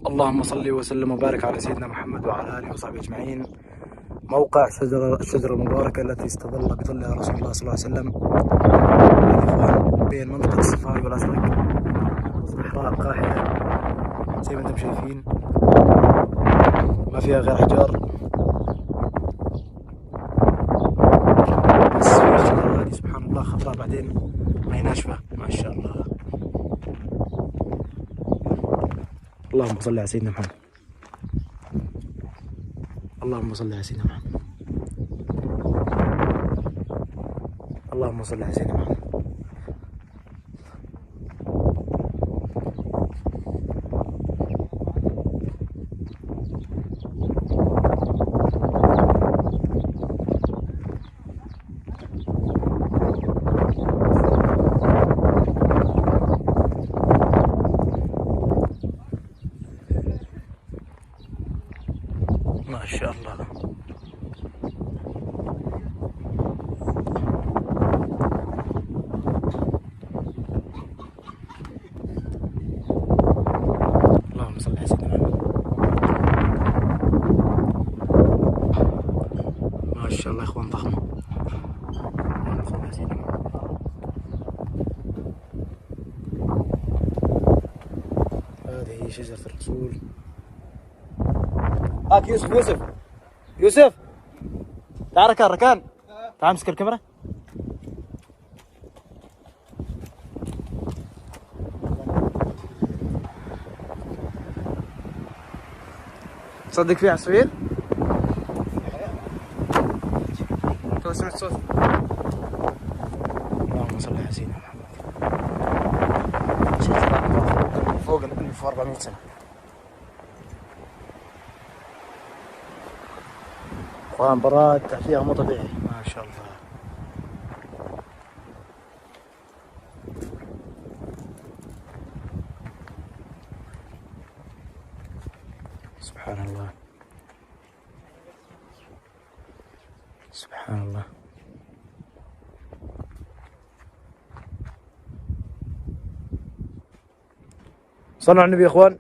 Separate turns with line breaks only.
اللهم صل وسلم وبارك على سيدنا محمد وعلى اله وصحبه اجمعين. موقع الشجرة المباركة التي استظل بظلها رسول الله صلى الله عليه وسلم. الاخوان بين منطقة الصفاوي والازرق، صحراء قاحلة زي ما انتم شايفين، ما فيها غير احجار، بس في الشجرة هذه سبحان الله خضراء بعدين ما هي ناشفة، ما شاء الله. اللهم صل على سيدنا محمد. اللهم صل على سيدنا محمد. اللهم صل على سيدنا محمد. ما شاء الله. اللهم صل على سيدنا محمد. ما شاء الله يا اخوان، ضخمة. اللهم صل على سيدنا محمد. هذه هي شجرة الرسول. هاك يوسف، يوسف، يوسف، تعال ركان، ركان، تعال امسك الكاميرا. تصدق في عصفير؟ تو سمعت صوت. اللهم صل على سيدنا محمد. شجرة فوق ال 1400 سنة. اخوان براد تحتيها مو طبيعي، ما شاء الله. سبحان الله، سبحان الله. صلوا على النبي يا اخوان.